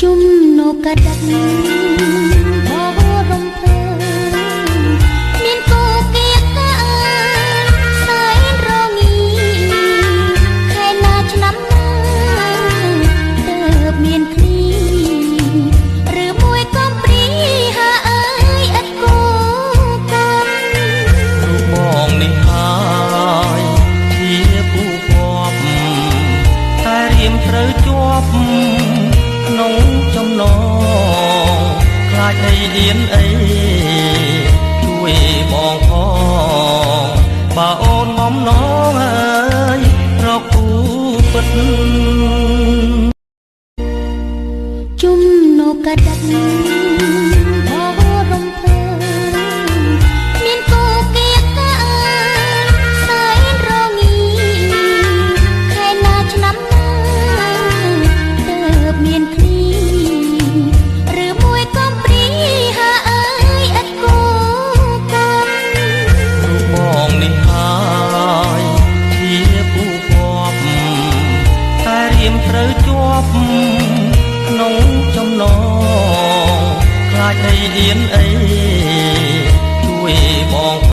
ជំនោកដឹកបរំភើមានគូគៀកាសែនរងីខែណាឆ្នាំណាទើបមានគ្នាឬមួយកំព្រីហាអើយឥតគូកម្ម រូបបងនេះហើយជាគូគប់តែរៀមត្រូវជាប់ក្នុងចំណងខ្លាចអីអៀនអីជួយបងផងបើអូនបំណងអើយរកគូពិត ជំនោកដឹកបរំភើមានគូគៀកាសែនរងីខែណាឆ្នាំណាទើបមានគ្នាឬមួយកំព្រីហាអើយឥតគូកម្ម រូបបងនេះហើយជាគូគប់តែរៀមត្រូវជាប់ក្នុងចំណងខ្លាចអីអៀនអីជួយបង